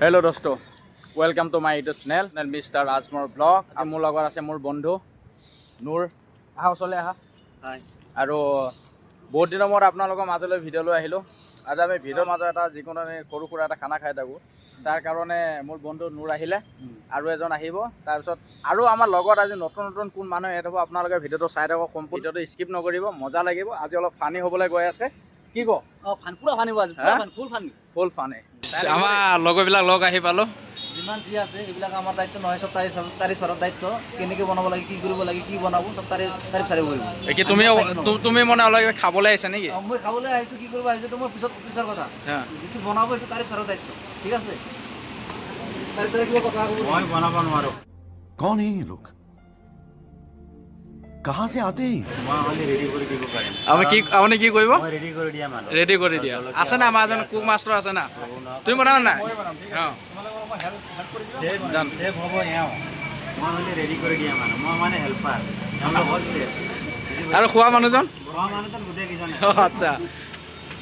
Hello' দোস্ত, welcome to my YouTube channel, Mister Rajmor Vlog। মোৰ লগত আছে মোৰ বন্ধু নুৰ। আহা, ওচৰলৈ আহা। হাই। আৰু বহুত দিনৰ মূৰত আপোনালোকৰ মাজলৈ ভিডিঅ' লৈ আহিলোঁ। আজি আমি ভিডিঅ'ৰ মাজত এটা যিকোনো আমি সৰু সুৰা এটা খানা খাই থাকোঁ। তাৰ কাৰণে মোৰ বন্ধু নুৰ আহিলে আৰু এজন আহিব তাৰপিছত। আৰু আমাৰ লগত আজি নতুন নতুন কোন মানুহ এড হ'ব, আপোনালোকে ভিডিঅ'টো চাই থাকক সম্পূৰ্ণ। ভিডিঅ'টো স্কিপ নকৰিব, মজা লাগিব। আজি অলপ ফানি হ'বলৈ গৈ আছে, কি ক? অ, ফান, পুৰা ফানিব আজি, পুৰা। হা? ফান, ফুল ফানি। ফুল ফানি। আমাৰ লগৰবিলাক লগ আহি পালোঁ। যিমান যি আছে সেইবিলাক আমাৰ দায়িত্ব নহয়, চব তাৰিফ ছাৰৰ দায়িত্ব। কেনেকে বনাব লাগে, কি কৰিব লাগে, কি বনাব, চব তাৰিফ ছাৰে কৰিব। কি তুমি আমি থাকিব। তুমি মানে অলপ কিবা খাবলৈ আহিছা নেকি? অ, মই খাবলৈ আহিছো। কি কৰিব আহিছো তো মই পিছৰ কথা। যিটো বনাব সেইটো তাৰিফ ছাৰৰ দায়িত্ব, ঠিক আছে? তাৰিফ ছাৰে কিবা কথা ক'ব নেকি? মই বনাব নোৱাৰো। कौन है ये लोग? कहां से आते हैं ये? মই হ'লে ৰেডি কৰি দিব পাৰিম। আপুনি কি কৰিব? মই ৰেডি কৰি দিয়া মানুহ। ৰেডি কৰি দিয়া আছে না? আমাৰ এজন কুক মাষ্টাৰ আছে না? তুমি বনাবা নাই? অঁ। চেফ। ডান। চেফ হ'ব এওঁ। মই হ'লে ৰেডি কৰি দিয়া মানুহ, মই মানে হেল্পাৰ, এওঁলোক হ'ল চেফ। আৰু খোৱা মানুহজন? খোৱা মানুহজন গোটেইকেইজনে। অঁ, আচ্ছা।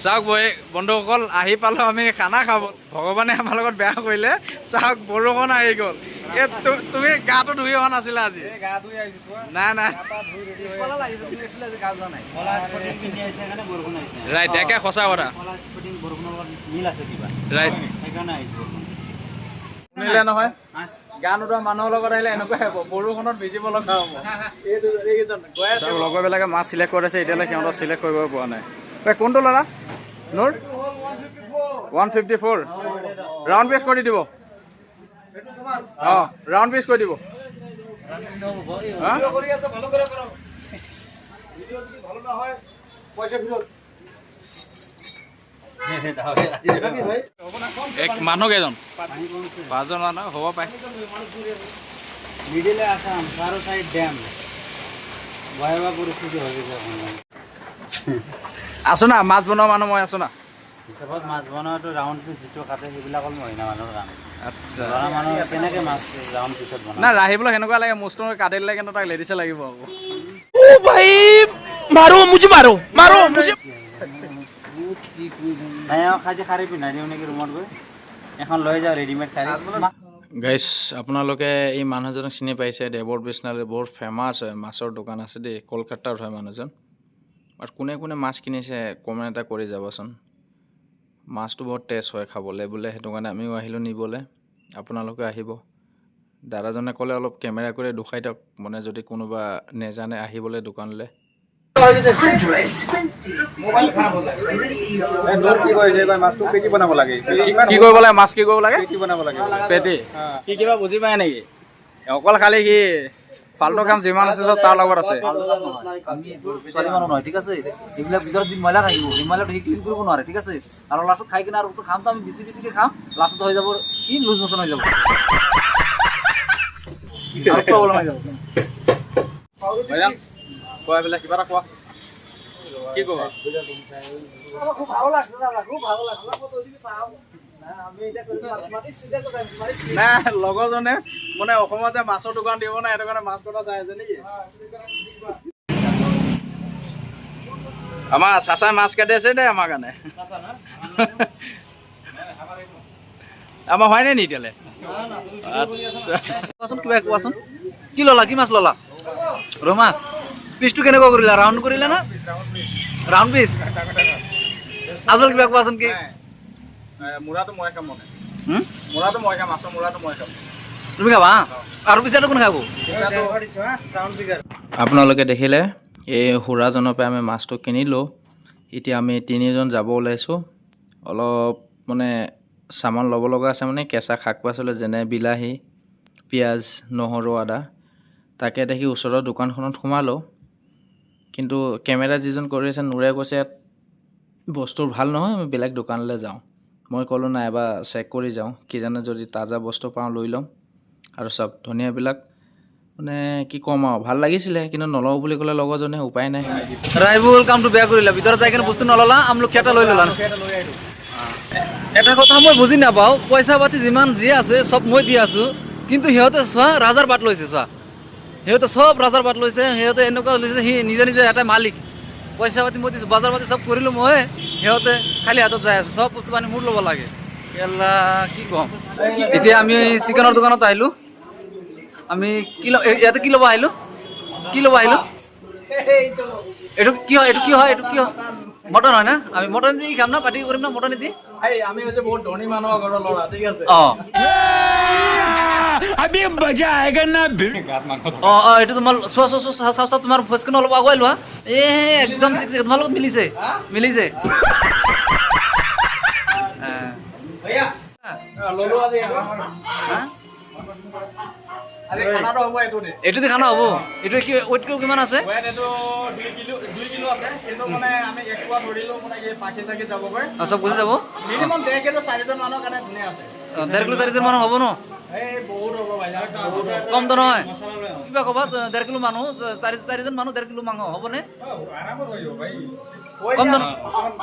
চাওক বই বন্ধুসকল, আহি পালোঁ আমি খানা খাব। ভগৱানে আমাৰ লগত বেয়া কৰিলে, চাওক বৰষুণ আহি গ'ল। এই তুমি গাটো ধুই অহা নাছিলা আজি? নাই নাই। কলা লাগিছে, তুমি একচুৱেলি আজি গা ধোৱা নাই। কলা স্পটিং পিন্ধি আহিছে কাৰণে বৰষুণ আহিছে। ৰাইট, একে সঁচা কথা। কলা স্পটিং বৰষুণৰ লগত মিল আছে কিবা। সেইকাৰণে আহিছে বৰষুণ। শুনিলে নহয়? মাছ। গা নোধোৱা মানুহৰ লগত আহিলে এনেকুৱাই হ'ব, বৰষুণত ভিজিব লগা হ'ব। এইটো এইকেইজন গৈ আছে, লগৰবিলাকে মাছ চিলেক্ট কৰিছে, এতিয়ালৈ সিহঁতক চিলেক্ট কৰিব পৰা নাই। ঐ, কোনটো ল'ৰা নুৰ? 154। ৰাউণ্ড পিচ কৰি দিব। অঁ, ৰাউণ্ড পিচ কৰি দিব। হা? কৰি আছে, ভালো করে করো। পইচা ফেরত। এক মানুহ কেইজন? পাঁচজন মানুহ হ'ব পাই। মিডিলে আসাম, চাৰো চাইড ডেম। ভয়াৱহ পৰিস্থিতি হৈ গৈছে এখন। আছো না, মাছ বনোৱা মানুহ মই আছো না। হিচাপত মাছ বনোৱাটো, ৰাউণ্ড পিচ যিটো কাটে, সেইবিলাক হ'ল মহিলা মানুহৰ কাম। আচ্ছা। ল'ৰা মানুহ কেনেকে মাছ ৰাউণ্ড পিচত বনাব? নাই, ৰাহিবলৈ সেনেকুৱা লাগে, মোচটো কাটি দিলে কিন্তু তাক লেডিছে লাগিব আকৌ। भाई, मारो मुझे, मारो मारो मुझे। নাই, আৰু আজি শাৰী পিন্ধাই দিওঁ নেকি ৰুমত গৈ? এখন লৈ যাওঁ ৰেডিমেড শাৰী। গাইছ, আপোনালোকে এই মানুহজনক চিনি পাইছে? দেৱৰ বিশ্বনাথ বহুত ফেমাছ হয়, মাছৰ দোকান আছে দেই, কলকাতাৰ হয় মানুহজন। আৰু কোনে কোনে মাছ কিনিছে কমেণ্ট এটা কৰি যাবচোন। মাছটো বহুত টেষ্ট হয় খাবলৈ বোলে, সেইটো কাৰণে আমিও আহিলোঁ নিবলৈ। আপোনালোকে আহিব। দাদাজনে ক'লে অলপ কেমেৰা কৰি দেখুৱাই দিয়ক, মানে যদি কোনোবা নেজানে আহিবলৈ দোকানলৈ। কি কৰিছে এইবাৰ? মাছটো পেটি বনাব লাগে। কি কৰিব লাগে? মাছ কি কৰিব লাগে? পেটি বনাব লাগে। পেটি কি কিবা বুজি পায় নেকি? অকল খালি কি ফাল্টু কাম যিমান আছে চব তাৰ লগত আছে। আমি এইটো ছোৱালী মানুহ নহয়, ঠিক আছে? এইবিলাক ভিতৰত যি ময়লা থাকিব, সেই ময়লাটো সি ক্লিন কৰিব নোৱাৰে, ঠিক আছে? আৰু লাষ্টত খাই কিনে আৰু খামতো আমি বেছি বেছিকে খাম, লাষ্টত হৈ যাব কি, লুজ মোচন হৈ যাব আৰু প্ৰব্লেম হৈ যাব। ভাইজান, কোৱা পেলাই কিবা এটা কোৱা, কি ক'বা? খুব ভালো লাগছে দাদা, খুব ভালো লাগছে। নাই, লগৰজনে মানে অসমত যে মাছৰ দোকান দিব নাই, সেইটো কাৰণে মাছ কটা চাই আছে নেকি? আমাৰ চাচাই মাছ কাটি আছে দেই আমাৰ কাৰণে। আমাৰ হোৱাই নাই নি এতিয়ালৈ? আচ্ছা। কোৱাচোন, কিবা কোৱাচোন, কি ল'লা? কি মাছ ল'লা? ৰৌ মাছ। পিচটো কেনেকুৱা কৰিলা? ৰাউণ্ড কৰিলা না ৰাউণ্ড পিচ? আজল, কিবা কোৱাচোন কি? মূৰাটো মই খাম মানে। হুম? মূৰাটো মই খাম, মাছৰ মূৰাটো মই খাম। তুমি খাবা আৰু পিছাটো কোন খাব? আপোনালোকে দেখিলে, এই খুৰাজনৰ পৰা আমি মাছটো কিনিলোঁ। এতিয়া আমি তিনিজন যাব ওলাইছোঁ। অলপ মানে চামান ল'ব লগা আছে, মানে কেঁচা শাক পাচলি, যেনে বিলাহী, পিঁয়াজ, নহৰু, আদা। তাকে দেখি ওচৰৰ দোকানখনত সোমালোঁ। কিন্তু কেমেৰা যিজন কৰি আছে নুৰে কৈছে ইয়াত বস্তু ভাল নহয়, আমি বেলেগ দোকানলৈ যাওঁ। মই ক'লোঁ নাই, এবাৰ চেক কৰি যাওঁ, কিজানি যদি তাজা বস্তু পাওঁ লৈ ল'ম। আৰু চাওক ধনিয়াবিলাক, মানে কি ক'ম আৰু, ভাল লাগিছিলে, কিন্তু নলওঁ বুলি ক'লে লগৰজনে, উপায় নাই। ৰাইবুল, কামটো বেয়া কৰিলা। ভিতৰত যাই কিনে বস্তু নললা, আমলখি এটা লৈ ল'লা। এটা কথা মই বুজি নাপাওঁ, পইচা পাতি যিমান যি আছে চব মই দি আছো, কিন্তু সিহঁতে চোৱা ৰাজাৰ পাত লৈছে। চোৱা, সিহঁতে চব ৰাজাৰ পাত লৈছে। সিহঁতে এনেকুৱা লৈছে, সি নিজে নিজে এটা মালিক। পইচা পাতি মই দিছোঁ, বজাৰ পাতি চব কৰিলোঁ মই, সিহঁতে খালী হাতত যাই আছে। চব বস্তু পানী মোৰ ল'ব লাগে। কেলা কি ক'ম। এতিয়া আমি চিকেনৰ দোকানত আহিলোঁ। আমি কি ইয়াতে কি ল'ব আহিলোঁ? কি ল'ব আহিলোঁ? এইটো কি হয়? এইটো কি হয়? এইটো কি হয়? মটন হয় না? আমি মটন দি খাম না? পাৰ্টি কৰিম না মটন দি? আমি হৈছে বহুত ধনী মানুহৰ ঘৰৰ ল'ৰা, ঠিক আছে? অঁ। अभी मजा आएगा ना। অঁ, এইটো তোমাৰ চোৱা, চোৱা, চোৱা, চাওঁ, চাওঁ, তোমাৰ ভইচখন অলপ আগুৱাই লোৱা। এ একদম তোমাৰ লগত মিলিছে, মিলিছে। ল'লো আজি। হা? আজি খানাটো হ'ব এইটো দে। এইটো দি খানা হ'ব। এইটো কি ৱেইটটো কিমান আছে? ৱেট এইটো 2 কিলো, 2 কিলো আছে। কিন্তু মানে আমি এক পোৱা ধৰিলো, মানে কি পাখি চাখি যাবগৈ। অঁ, চব গুচি যাব। মিনিমাম 1.5 কিলো চাৰিজন মানুহৰ কাৰণে ধুনীয়া আছে। অঁ, 1.5 কিলো চাৰিজন মানুহ হ'ব ন? এই বহুত হ'ব ভাই। কমটো নহয়। কিবা ক'বা, 1.5 কিলো মানুহ, চাৰিজন মানুহ 1.5 কিলো মাংস হ'বনে? আৰামত হৈ যাব ভাই। কম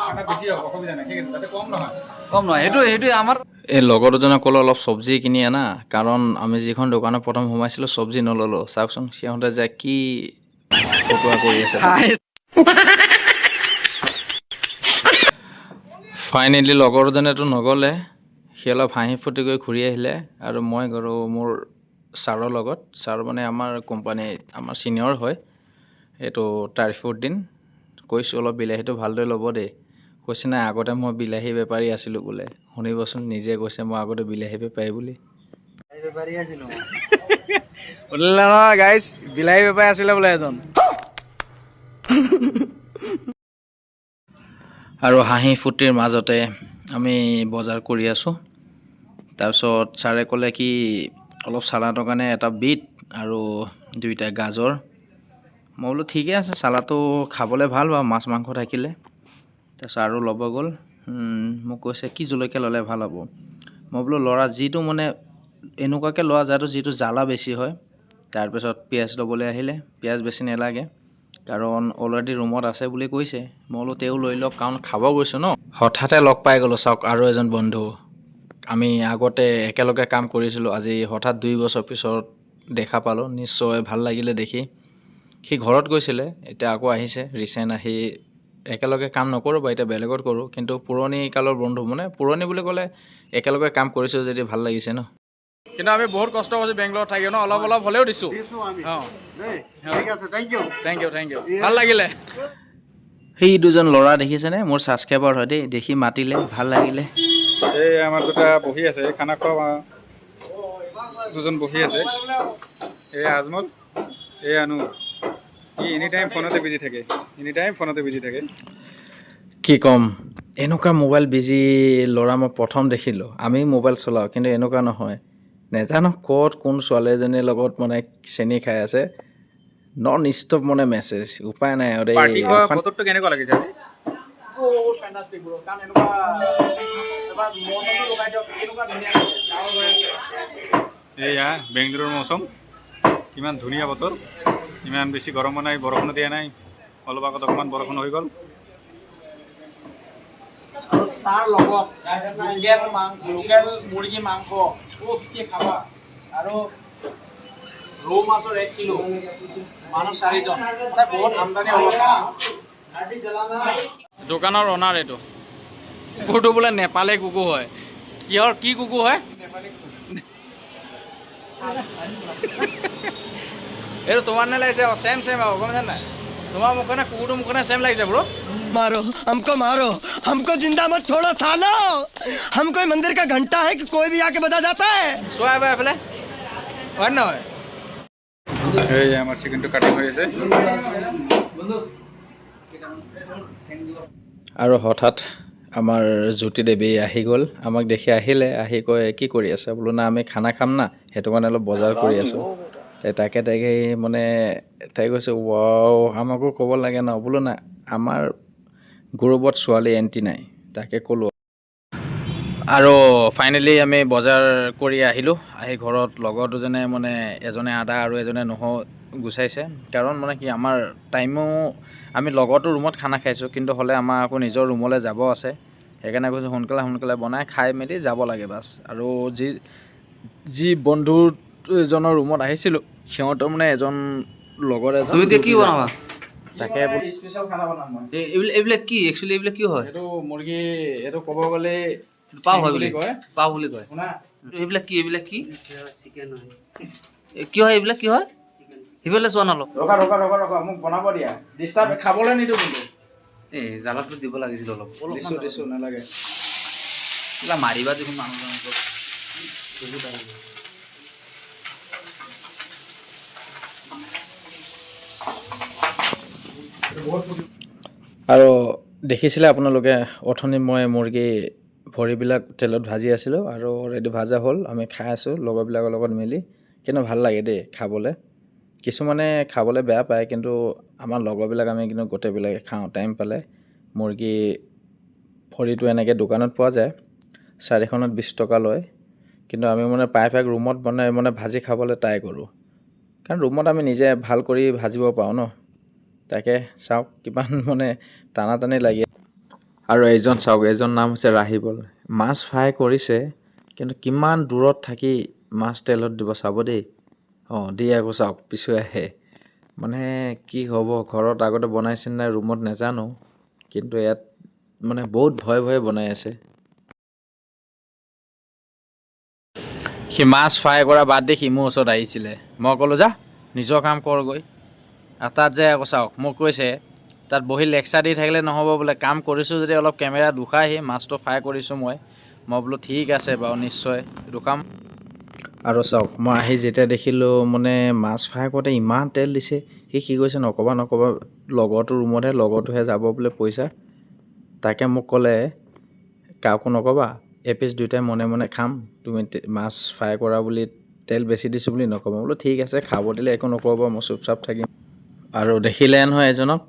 খানা বেছি হ'ব, অসুবিধা নাই, ঠিক আছে, তাতে কম নহয়। কম নহয়, সেইটো সেইটোৱে আমাৰ। এই লগৰ দুজনে ক'লে অলপ চব্জি কিনি আনা, কাৰণ আমি যিখন দোকানত প্ৰথম সোমাইছিলোঁ চব্জি নল'লোঁ। চাওকচোন সিহঁতে যে কি ফটোৱা কৰি আছে। ফাইনেলি লগৰজনেতো নগ'লে, সি অলপ হাঁহি ফূৰ্তি কৰি ঘূৰি আহিলে আৰু মই গ'লোঁ মোৰ ছাৰৰ লগত। ছাৰ মানে আমাৰ কোম্পানীত আমাৰ ছিনিয়ৰ হয়, এইটো তাৰিফুদ্দিন। কৈছোঁ অলপ বিলাহীটো ভালদৰে ল'ব দেই। কৈছে নাই, আগতে মই বিলাহী বেপাৰী আছিলোঁ বোলে। শুনিবচোন, নিজে কৈছে মই আগতে বিলাহী বেপাৰী বুলি। শুনিলে নহয় গাইজ, বিলাহী বেপাৰী আছিলে বোলে এজন। আৰু হাঁহি ফূৰ্তিৰ মাজতে আমি বজাৰ কৰি আছোঁ। তাৰপিছত ছাৰে ক'লে কি অলপ চালাডৰ কাৰণে এটা বিট আৰু দুইটা গাজৰ। মই বোলো ঠিকে আছে, চালাডটো খাবলৈ ভাল বাৰু মাছ মাংস থাকিলে। তাৰপিছত আৰু ল'ব গ'ল। মোক কৈছে কি জলকীয়া ল'লে ভাল হ'ব। মই বোলো ল'ৰা যিটো মানে এনেকুৱাকৈ লোৱা যাটো যিটো জ্বালা বেছি হয়। তাৰপিছত পিঁয়াজ ল'বলৈ আহিলে। পিঁয়াজ বেছি নালাগে, কাৰণ অলৰেডি ৰুমত আছে বুলি কৈছে। মই বোলো তেওঁ লৈ লওক, কাৰণ খাব গৈছোঁ ন। হঠাতে লগ পাই গ'লোঁ, চাওক আৰু এজন বন্ধু। আমি আগতে একেলগে কাম কৰিছিলোঁ, আজি হঠাৎ 2 বছৰ পিছত দেখা পালোঁ। নিশ্চয় ভাল লাগিলে দেখি। সি ঘৰত গৈছিলে, এতিয়া আকৌ আহিছে ৰিচেণ্ট আহি। একেলগে কাম নকৰোঁ বাৰু, এতিয়া বেলেগত কৰোঁ, কিন্তু পুৰণি কালৰ বন্ধু, মানে পুৰণি বুলি ক'লে একেলগে কাম কৰিছোঁ যদি ভাল লাগিছে ন। কিন্তু আমি বহুত কষ্ট কৰিছোঁ বেংগলত থাকি ন, অলপ অলপ হ'লেও দিছোঁ। অঁ, thank U, thank U, ভাল লাগিলে। সেই দুজন ল'ৰা দেখিছেনে, মোৰ ছাবস্ক্ৰাইবাৰ হয় দেই। দেখি মাতিলে, ভাল লাগিলে। এই আমাৰ দুটা বহি আছে, খানা খোৱা দুজন বহি আছে। এই আজমল, এই আনু। ই এনি টাইম ফোনতে বিজি থাকে, এনি টাইম ফোনতে বিজি থাকে। কি ক'ম, এনেকুৱা মোবাইল বিজি ল'ৰা মই প্ৰথম দেখিলোঁ। আমি মোবাইল চলাওঁ, কিন্তু এনেকুৱা নহয়। নেজানো ক'ত কোন ছোৱালী এজনীৰ লগত মানে চেনি খাই আছে। নন ষ্টপ মানে মেছেজ, উপায় নাই আৰু দেই। পাৰ্টি খোৱা বতৰটো কেনেকুৱা লাগিছে আজি? বহুত ফেণ্টাষ্টিক ব্ৰ, কাৰণ এনেকুৱা এবাৰ মৌচমটো লগাই দিয়ক, কেনেকুৱা ধুনীয়া হৈছে, ডাৱৰ হৈ আছে। এইয়া বেংগলোৰৰ মৌচম, ইমান ধুনীয়া বতৰ, ইমান বেছি গৰমো নাই, বৰষুণো দিয়া নাই। অলপ আগত অকণমান বৰষুণ হৈ গ'ল। আৰু তাৰ লগত লোকেল মাংস, লোকেল মুৰ্গী মাংস, উফ কি খাবা! আৰু ৰৌ মাছৰ 1 কিলো, মানুহ চাৰিজন, মানে বহুত আমদানি হ'ব। দোকানৰ অনাৰ এইটো কুকুৰটো বোলে নেপালী কুকুৰ হয়। কিহৰ কি কুকুৰ হয় এইটো? তোমাৰ নে লাগিছে চেম চেম আৰু, গম পাইছা নাই? তোমাৰ মুখনে কুকুৰটোৰ মুখনে চেম লাগিছে ব্ৰ। मारो हमको, मारो हमको, जिंदा मत छोड़ो सालो। हम कोई मंदिर का घंटा है कि कोई भी आके बजा जाता है? চোৱা এবাৰ এফালে, হয় নে নহয়? এই আমাৰ চিকেনটো কাটিং হৈ আছে। আৰু হঠাৎ আমাৰ জ্যোতি দেৱী আহি গ'ল। আমাক দেখি আহিলে, আহি কয় কি কৰি আছে? বোলো না, আমি খানা খাম না, সেইটো কাৰণে অলপ বজাৰ কৰি আছোঁ। তাকে তাকে মানে তাই কৈছে, ৱাও, আমাকো ক'ব লাগে ন। বোলো না, আমাৰ গ্ৰুপত ছোৱালী এণ্ট্ৰি নাই, তাকে ক'লোঁ। আৰু ফাইনেলি আমি বজাৰ কৰি আহিলোঁ। আহি ঘৰত লগৰ দুজনে মানে এজনে আদা আৰু এজনে নহৰু গুচাইছে, কাৰণ মানে কি আমাৰ টাইমো, আমি লগৰটো ৰুমত খানা খাইছোঁ, কিন্তু হ'লে আমাৰ আকৌ নিজৰ ৰুমলৈ যাব আছে। সেইকাৰণে কৈছোঁ সোনকালে সোনকালে বনাই খাই মেলি যাব লাগে বাছ। আৰু যি যি বন্ধুজনৰ ৰুমত আহিছিলোঁ, সিহঁতৰ মানে এজন লগৰ এজন তুমি এতিয়া কি বনাবা? তাকে। স্পেচিয়েল খানা বনাম মই। এইবিলাক কি একচুৱেলি? এইবিলাক কি হয়? এইটো মুৰ্গী, এইটো ক'ব গ'লে পাও হয় বুলি বুলি কয়। পাও বুলি কয়। শুনা। এইবিলাক কি? এইবিলাক কি? কি হয় এইবিলাক? কি হয় সিফালে চোৱা অলপ। ৰখা, ৰখা, ৰখা, ৰখা, মোক বনাব দিয়া। ডিষ্টাৰ্ব খাবলৈ নিদিওঁ কিন্তু। এই জ্বালাটো দিব লাগিছিল অলপ অলপমান। দিছোঁ, দিছোঁ, নালাগে। কিবা মাৰিবা দেখোন মানুহজনক। আৰু দেখিছিলে আপোনালোকে, অথনি মই মুৰ্গী ভৰিবিলাক তেলত ভাজি আছিলোঁ আৰু অলৰেডি ভাজা হ'ল। আমি খাই আছোঁ লগৰবিলাকৰ লগত মিলি। কিন্তু ভাল লাগে দেই খাবলৈ। কিছুমানে খাবলৈ বেয়া পায়, কিন্তু আমাৰ লগৰবিলাক আমি কিন্তু গোটেইবিলাকে খাওঁ টাইম পালে। মুৰ্গী ভৰিটো এনেকৈ দোকানত পোৱা যায়, চাৰিখনত 20 টকা লয়। কিন্তু আমি মানে প্ৰায়ভাগ ৰুমত বনাই মানে ভাজি খাবলৈ ট্ৰাই কৰোঁ, কাৰণ ৰুমত আমি নিজে ভাল কৰি ভাজিব পাৰোঁ ন। তাকে চাওক, কিমান মানে টানা টানি লাগে। আৰু এইজন চাওক, এইজন নাম হৈছে ৰাহিবল। মাছ ফ্ৰাই কৰিছে, কিন্তু কিমান দূৰত থাকি মাছ তেলত দিব চাব দেই। অঁ, দি আকৌ চাওক, পিছুৱাই আহে। মানে কি হ'ব, ঘৰত আগতে বনাইছে নাই ৰুমত নাজানো, কিন্তু ইয়াত মানে বহুত ভয়ে ভয়ে বনাই আছে। সি মাছ ফ্ৰাই কৰা বাদ দি সি মোৰ ওচৰত আহিছিলে। মই ক'লোঁ, যা, নিজৰ কাম কৰগৈ। আৰু তাত যে আকৌ চাওক, মোক কৈছে তাত বহি লেকচাৰ দি থাকিলে নহ'ব বোলে, কাম কৰিছোঁ যদি অলপ কেমেৰা দুখাহি, মাছটো ফ্ৰাই কৰিছোঁ মই। মই বোলো ঠিক আছে বাৰু, নিশ্চয় দুখাম। আৰু চাওক, মই আহি যেতিয়া দেখিলোঁ মানে মাছ ফ্ৰাই কৰোঁতে ইমান তেল দিছে, সি কি কৈছে, নক'বা, নক'বা, লগৰটো ৰুমতহে, লগৰটোহে যাব বোলে পইচা। তাকে মোক ক'লে, কাকো নক'বা, এপিচ দুয়োটাই মনে মনে খাম, তুমি মাছ ফ্ৰাই কৰা বুলি তেল বেছি দিছোঁ বুলি নক'বা। বোলো ঠিক আছে, খাব দিলে একো নক'বা, মই চুপচাপ থাকিম। আৰু দেখিলে নহয় এজনক,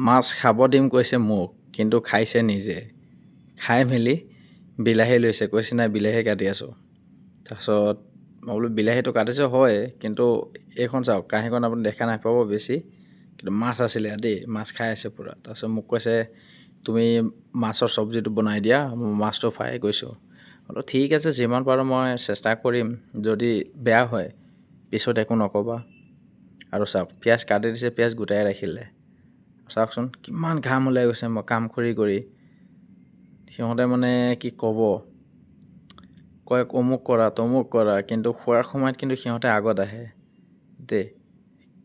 মাছ খাব দিম কৈছে মোক, কিন্তু খাইছে নিজে। খাই মেলি বিলাহী লৈছে, কৈছে নাই, বিলাহী কাটি আছোঁ। তাৰপাছত মই বোলো বিলাহীটো কাটিছোঁ হয়, কিন্তু এইখন চাওক, কাঁহীখন আপুনি দেখা নাপাব বেছি, কিন্তু মাছ আছিলে দেই। মাছ খাই আছে পূৰা। তাৰপিছত মোক কৈছে, তুমি মাছৰ চব্জিটো বনাই দিয়া, মই মাছটো ফ্ৰাই কৰিছোঁ। বোলো ঠিক আছে, যিমান পাৰোঁ মই চেষ্টা কৰিম, যদি বেয়া হয় পিছত একো নক'বা। আৰু চাওক, পিঁয়াজ কাটি দিছে, পিঁয়াজ গোটাই ৰাখিলে। চাওকচোন, কিমান ঘাম ওলাই গৈছে মই কাম কৰি কৰি। সিহঁতে মানে কি ক'ব, কয় অমুক কৰা, তমুক কৰা, কিন্তু খোৱাৰ সময়ত কিন্তু সিহঁতে আগত আহে দেই।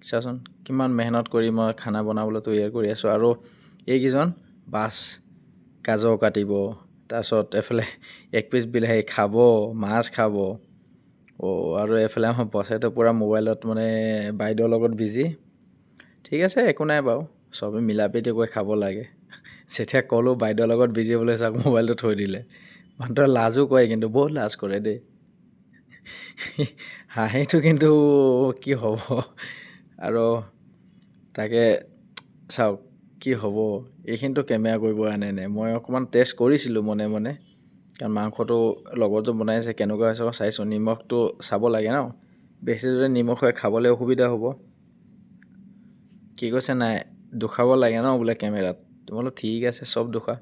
চাচোন, কিমান মেহনত কৰি মই খানা বনাবলৈ তৈয়াৰ কৰি আছোঁ আৰু এইকেইজন বাছ গাজৰ কাটিব, তাৰপিছত এইফালে এক পিচ বিলাহী খাব, মাছ খাব। অ', আৰু এইফালে আমাৰ বছেতো পূৰা মোবাইলত মানে বাইদেউৰ লগত বিজি। ঠিক আছে, একো নাই বাৰু, চবে মিলা প্ৰীতি কৰি খাব লাগে। যেতিয়া ক'লোঁ বাইদেউৰ লগত বিজি বুলি, চাওক, মোবাইলটো থৈ দিলে। মানুহটোৱে লাজো কৰে কিন্তু, বহুত লাজ কৰে দেই। হাঁহিটো কিন্তু কি হ'ব আৰু। তাকে চাওক কি হ'ব। এইখিনিতো কেমেৰা কৰিব আনে নাই। মই অকণমান টেষ্ট কৰিছিলোঁ মনে মনে, কাৰণ মাংসটো লগৰটো বনাইছে, কেনেকুৱা হৈছে মই চাইছোঁ। নিমখটো চাব লাগে ন, বেছি যদি নিমখ হয় খাবলৈ অসুবিধা হ'ব। কি কৈছে, নাই দুখাব লাগে ন বোলে কেমেৰাত। বোলো ঠিক আছে, চব দুখা,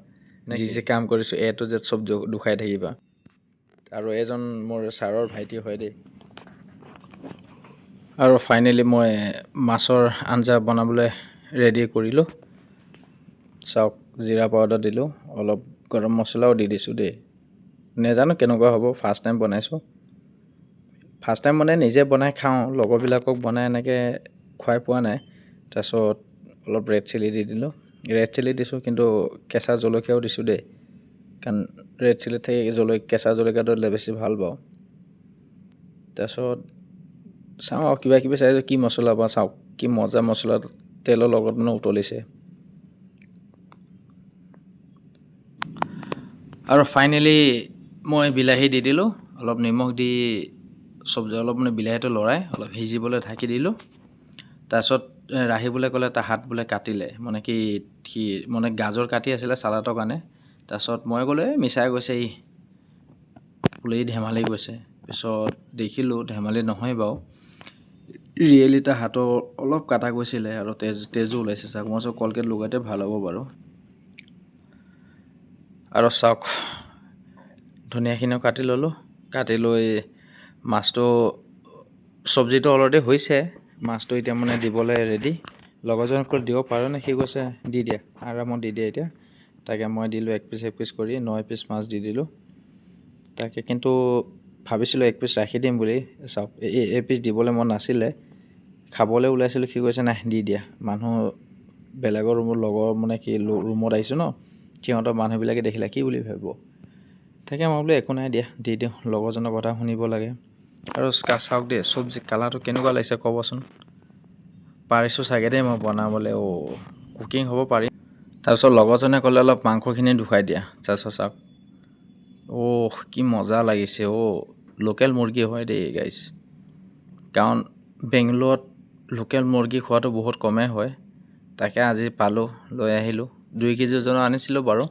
যি যি কাম কৰিছোঁ এ টু জেড চব দুখাই থাকিবা। আৰু এজন মোৰ ছাৰৰ ভাইটি হয় দেই। আৰু ফাইনেলি মই মাছৰ আঞ্জা বনাবলৈ ৰেডি কৰিলোঁ। চাওক, জিৰা পাউডাৰ দিলোঁ, অলপ গৰম মছলাও দি দিছোঁ দেই। নেজানো কেনেকুৱা হ'ব, ফাৰ্ষ্ট টাইম বনাইছোঁ। ফাৰ্ষ্ট টাইম মানে নিজে বনাই খাওঁ, লগৰবিলাকক বনাই এনেকৈ খুৱাই পোৱা নাই। তাৰপিছত অলপ ৰেড চিলি দি দিলোঁ। ৰেড চিলি দিছোঁ, কিন্তু কেঁচা জলকীয়াও দিছোঁ দেই, কাৰণ ৰেড চিলিত থাকি কেঁচা জলকীয়াটো দিলে বেছি ভাল পাওঁ। তাৰপিছত চাওঁ আৰু কিবা কিবি চাইছোঁ, কি মছলা পাওঁ। চাওক, কি মজা মছলা তেলৰ লগত মানে উতলিছে। আৰু ফাইনেলি মই বিলাহী দি দিলোঁ, অলপ নিমখ দি চব্জি অলপ মানে বিলাহীটো লৰাই অলপ সিজিবলৈ ঢাকি দিলোঁ। তাৰপিছত ৰাহিবলে ক'লে তাৰ হাত বোলে কাটিলে, মানে কি সি মানে গাজৰ কাটি আছিলে চালাডৰ কাৰণে। তাৰপিছত মই ক'লোঁ, এই মিছাই কৈছে ই বোলে, ই ধেমালি কৈছে। পিছত দেখিলোঁ ধেমালি নহয় বাৰু, ৰিয়েলি তাৰ হাতৰ অলপ কাটা গৈছিলে আৰু তেজো ওলাইছে। চাওক, মই চাওক, কলগেট লগাওঁতে ভাল হ'ব বাৰু। আৰু চাওক, ধনিয়াখিনিও কাটি ল'লোঁ। কাটি লৈ মাছটো, চব্জিটো অলৰেডি হৈছে, মাছটো এতিয়া মানে দিবলৈ ৰেডি। লগৰজনক ক'লো, দিব পাৰোঁ নে? সি কৈছে, দি দিয়া, আৰামত দি দিয়া এতিয়া। তাকে মই দিলোঁ এক পিচ এক পিচ কৰি 9 পিচ মাছ দি দিলোঁ। তাকে কিন্তু ভাবিছিলোঁ এক পিচ ৰাখি দিম বুলি। চাওক, এই পিচ দিবলৈ মন নাছিলে, খাবলৈ ওলাইছিলোঁ। সি কৈছে নাই দি দিয়া, মানুহ বেলেগৰ ৰুমৰ লগৰ মানে কি ৰুমত আহিছোঁ ন, সিহঁতৰ মানুহবিলাকে দেখিলে কি বুলি ভাবিব। তাকে মই বোলো একো নাই দিয়া, দি দিওঁ, লগৰজনৰ কথা শুনিব লাগে। আৰু চাওক দেই, চব্জি কালাৰটো কেনেকুৱা লাগিছে ক'বচোন। পাৰিছোঁ চাগে দেই মই বনাবলৈ, অ' কুকিং হ'ব পাৰি। তাৰপিছত লগৰজনে ক'লে অলপ মাংসখিনি দেখুৱাই দিয়া। তাৰপিছত চাওক, অ' কি মজা লাগিছে অ'। লোকেল মুৰ্গী হয় দেই গাইজ, কাৰণ বেংগলোৰত লোকেল মুৰ্গী খোৱাটো বহুত কমেই হয়। তাকে আজি পালোঁ, লৈ আহিলোঁ। 2 কেজি ওজনৰ আনিছিলোঁ বাৰু,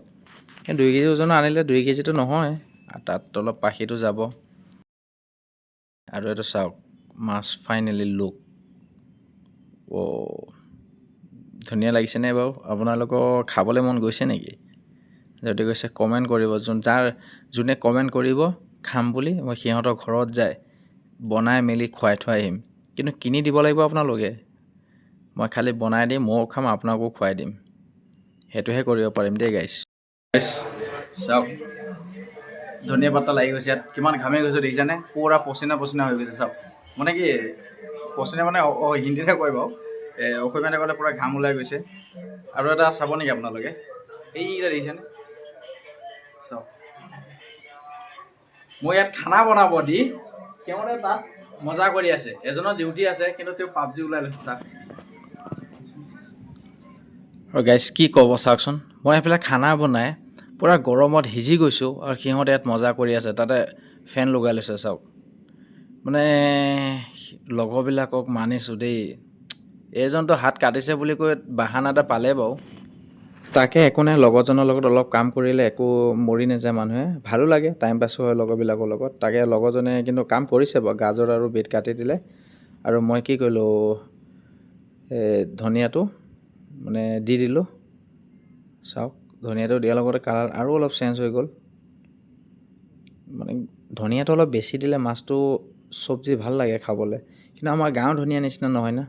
এই 2 কেজি ওজনৰ আনিলে 2 কেজিটো নহয়, তাত অলপ পাখিটো যাব। আৰু এইটো চাওক মাছ ফাইনেলি লুক, অ' ধুনীয়া লাগিছেনে বাৰু? আপোনালোকৰ খাবলৈ মন গৈছে নেকি? যদি গৈছে কমেণ্ট কৰিব। যোনে কমেণ্ট কৰিব খাম বুলি, মই সিহঁতৰ ঘৰত যাই বনাই মেলি খুৱাই থৈ আহিম। কিন্তু কিনি দিব লাগিব আপোনালোকে, মই খালি বনাই দিম, ময়ো খাম, আপোনাকো খুৱাই দিম, সেইটোহে কৰিব পাৰিম দেই গাইছ। গাইছ চাওক, ধনিয়া পাতা লাগি গৈছে ইয়াত, কিমান ঘামি গৈছোঁ দেখিছানে? পূৰা পচিনা পচিনা হৈ গৈছে। চাওক, মানে কি পচিনা মানে হিন্দীতহে কয় বাৰু, অসমীয়াতে ক'লে পূৰা ঘাম ওলাই গৈছে। আৰু এটা চাব নেকি আপোনালোকে? এইকেইটা দেখিছেনে? চাওক, মই ইয়াত খানা বনাব দি সিহঁতে তাত মজা কৰি আছে। এজনৰ ডিউটি আছে, কিন্তু তেওঁ পাবজি ওলাই লৈছে তাত। আৰু গাইছ কি ক'ব চাওকচোন, মই সেইফালে খানা বনাই পূৰা গৰমত সিজি গৈছোঁ আৰু সিহঁতে ইয়াত মজা কৰি আছে, তাতে ফেন লগাই লৈছে। চাওক, মানে লগৰবিলাকক মানিছোঁ দেই। এইজনতো হাত কাটিছে বুলি কৈ বাহানা এটা পালে বাৰু। তাকে একো নাই, লগৰজনৰ লগত অলপ কাম কৰিলে একো মৰি নাযায় মানুহে, ভালো লাগে, টাইম পাছো হয় লগৰবিলাকৰ লগত। তাকে লগৰজনে কিন্তু কাম কৰিছে বাৰু, গাজৰ আৰু বিট কাটি দিলে। আৰু মই কি কৰিলোঁ, এই ধনিয়াটো মানে দি দিলোঁ। চাওক, ধনিয়াটো দিয়াৰ লগতে কালাৰ আৰু অলপ চেঞ্জ হৈ গ'ল। মানে ধনিয়াটো অলপ বেছি দিলে মাছটো চব্জি ভাল লাগে খাবলৈ, কিন্তু আমাৰ গাঁৱৰ ধনিয়া নিচিনা নহয় না।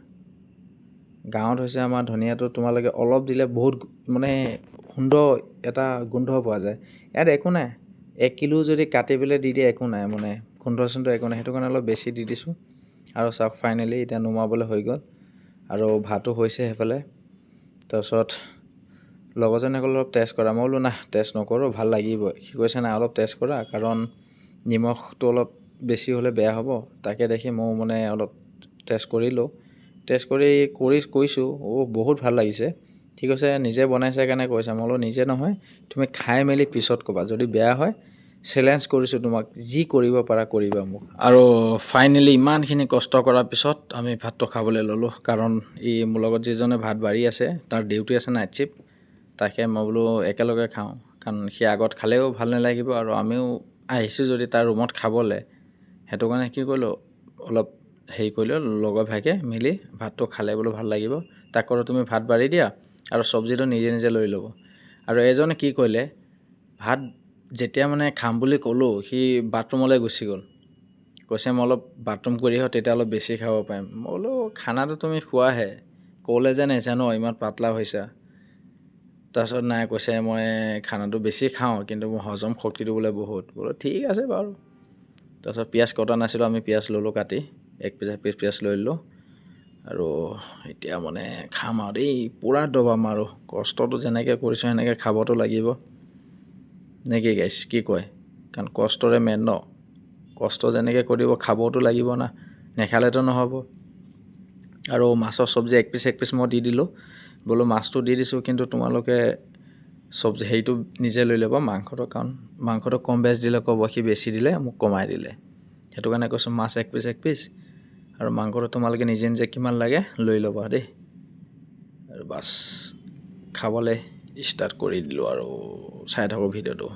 গাঁৱত হৈছে আমাৰ ধনিয়াটো তোমালোকে অলপ দিলে বহুত মানে সুন্দৰ এটা গোন্ধ পোৱা যায়। ইয়াত একো নাই, 1 কিলো যদি কাটি পেলাই দি দিয়ে একো নাই, মানে গোন্ধ চোন্ধ একো নাই, সেইটো কাৰণে অলপ বেছি দি দিছোঁ। আৰু চাওক ফাইনেলি এতিয়া নুমাবলৈ হৈ গ'ল আৰু ভাতো হৈছে সেইফালে। তাৰপিছত লগৰজনে ক'লে অলপ টেষ্ট কৰা, মই বোলো না টেষ্ট নকৰোঁ, ভাল লাগিবই। সি কৈছে নাই অলপ টেষ্ট কৰা, কাৰণ নিমখটো অলপ বেছি হ'লে বেয়া হ'ব। তাকে দেখি ময়ো মানে অলপ টেষ্ট কৰিলোঁ। টেষ্ট কৰি কৰি কৈছোঁ, অ' বহুত ভাল লাগিছে। ঠিক আছে, নিজে বনাইছে কাৰণে কৈছে। মই বোলো নিজে নহয়, তুমি খাই মেলি পিছত ক'বা, যদি বেয়া হয় চেলেঞ্জ কৰিছোঁ তোমাক, যি কৰিব পাৰা কৰিবা মোক। আৰু ফাইনেলি ইমানখিনি কষ্ট কৰাৰ পিছত আমি ভাতটো খাবলৈ ল'লোঁ, কাৰণ ই মোৰ লগত যিজনে ভাত বাঢ়ি আছে তাৰ ডিউটি আছে নাইট শ্বিফ্ট। তাকে মই বোলো একেলগে খাওঁ, কাৰণ সি আগত খালেও ভাল নালাগিব আৰু আমিও আহিছোঁ যদি তাৰ ৰুমত খাবলৈ, সেইটো কাৰণে কি কৰিলোঁ অলপ হেৰি কৰিলোঁ, লগৰ ভাগে মিলি ভাতটো খালে বোলো ভাল লাগিব। তাক ক'লোঁ তুমি ভাত বাঢ়ি দিয়া আৰু চব্জিটো নিজে নিজে লৈ ল'ব। আৰু এজনে কি কৰিলে, ভাত যেতিয়া মানে খাম বুলি ক'লোঁ সি বাথৰুমলৈ গুচি গ'ল। কৈছে মই অলপ বাথৰুম কৰি আহোঁ, তেতিয়া অলপ বেছি খাব পাৰিম। মই বোলো খানাটো তুমি খোৱাহে, ক'লৈ যেন আহিছা ন, ইমান পাতলা হৈছা। তাৰপিছত নাই কৈছে মই খানাটো বেছি খাওঁ, কিন্তু মোৰ হজম শক্তিটো বোলে বহুত। বোলো ঠিক আছে বাৰু। তাৰপিছত পিঁয়াজ কটা নাছিলোঁ আমি, পিঁয়াজ ল'লোঁ কাটি, এক পিচ এক পিচ পিঁয়াজ লৈ ল'লোঁ। আৰু এতিয়া মানে খাম আৰু দেই, পূৰা দবাম আৰু, কষ্টটো যেনেকৈ কৰিছোঁ সেনেকৈ খাবতো লাগিব নে কি গাইছ, কি কয়? কাৰণ কষ্টৰে মেন ন, কষ্ট যেনেকৈ কৰিব খাবতো লাগিব না, নেখালেতো নহ'ব। আৰু মাছৰ চব্জি এক পিচ এক পিচ মই দি দিলোঁ, বোলো মাছটো দি দিছোঁ, কিন্তু তোমালোকে চব্জি হেৰিটো নিজে লৈ ল'ব মাংসটো, কাৰণ মাংসটো কম বেছ দিলে ক'ব সি বেছি দিলে মোক কমাই দিলে, সেইটো কাৰণে কৈছোঁ মাছ এক পিচ এক পিচ আৰু মাংসটো তোমালোকে নিজে নিজে কিমান লাগে লৈ ল'বা দেই। আৰু বাছ খাবলৈ ষ্টাৰ্ট কৰি দিলোঁ আৰু চাই থাকোঁ ভিডিঅ'টো।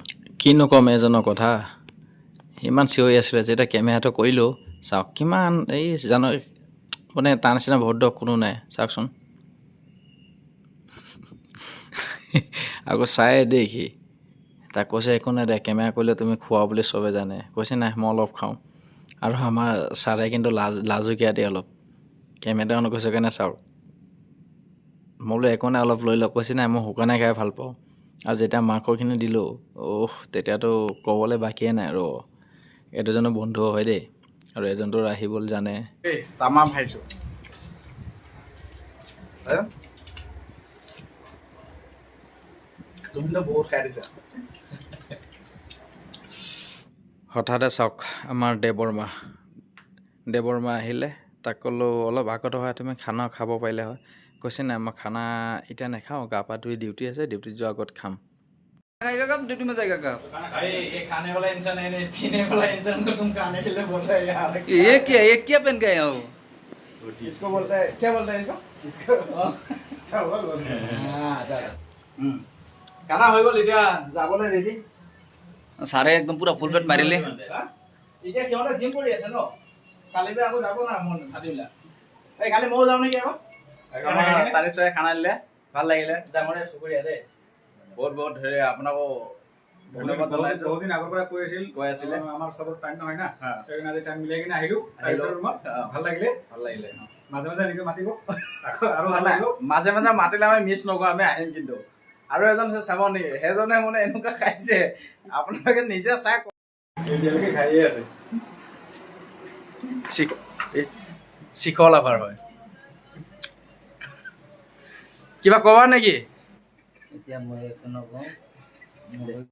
কিনো ক'ম এজনৰ কথা, ইমান চিঞৰি আছিলে যেতিয়া কেমেৰাটো কৰিলোঁ, চাওক কিমান এই জানো মানে তাৰ নিচিনা ভদ্ৰ কোনো নাই, চাওকচোন। আকৌ চাই দেই সি, তাক কৈছে একো নাই দে, কেমেৰা কৰিলে তুমি খোৱা বুলি চবে জানে। কৈছে নাই মই অলপ খাওঁ। আৰু আমাৰ ছাৰে কিন্তু লাজুকীয়া দেই অলপ, কেমেৰা অন কৰিছে কাৰণে চাওক। মই বোলো একো নাই অলপ লৈ লওক, কৈছে নাই মই শুকানে খাই ভাল পাওঁ। আৰু যেতিয়া মাংসখিনি দিলোঁ, অহ, তেতিয়াতো ক'বলৈ বাকীয়ে নাই আৰু। এইটো জানো বন্ধু হয় দেই, আৰু এজনতো আহিবলৈ জানে। এই তামাম খাইছোঁ। তুমিতো বহুত খাই দিছা। হঠাতে চাওক, আমাৰ দেৱৰ্মা দেৱৰ্মা আহিলে। তাক ক'লোঁ, অলপ আগত হয় তুমি খানা খাব পাৰিলে হয়। কৈছে, নাই, মই খানা এতিয়া নাখাওঁ, গা পা ধুই ডিউটি আছে, ডিউটিত যোৱাৰ আগত খাম। खाएगा कब? ड्यूटी में जाएगा कब? अरे, ये खाने वाला इंसान है नहीं, पीने वाला इंसान को तुम खाने के लिए बोल रहे हो यार। ये क्या, ये क्या पहन के आया हो? इसको बोलते हैं, क्या बोलते हैं इसको? इसको चावल बोलते हैं। খানা হৈ গ'ল, এতিয়া যাবলৈ ৰেডি। ছাৰে একদম পুৰা ফুল পেট মাৰিলে। এতিয়া সিহঁতে জিম কৰি আছে ন, কালি পৰা আকৌ যাব না। মোৰ ভাতিবেলা এই কালি ময়ো যাওঁ নেকি আকৌ। তাৰে চবে খানা দিলে, ভাল লাগিলে। ডাঙৰীয়া, চুকুৰীয়া দেই, বহুত বহুত ধৰি আপোনাকো ধন্যবাদ জনাইছো। বহুত দিন আগৰ পৰা কৈ আছিল। কৈ আছিলে। আমাৰ চবৰ টাইম নহয় না। হা। সেইকাৰণে আজি টাইম মিলাই কিনে আহিলো। আহিলো। ৰুমত। অ। ভাল লাগিলে। ভাল লাগিলে। মাজে মাজে এনেকৈ মাতিব আকৌ, আৰু ভাল লাগিব। মাজে মাজে মাতিলে আমি মিছ নকৰোঁ, আমি আহিম। কিন্তু আৰু এজন আছে চাবনি, সেইজনে মানে এনেকুৱা খাইছে, আপোনালোকে নিজে চাই। এতিয়ালৈকে খাইয়ে আছে। শিখৰ লাভাৰ হয়। কিবা কবা নেকি? এতিয়া মই একো নকওঁ।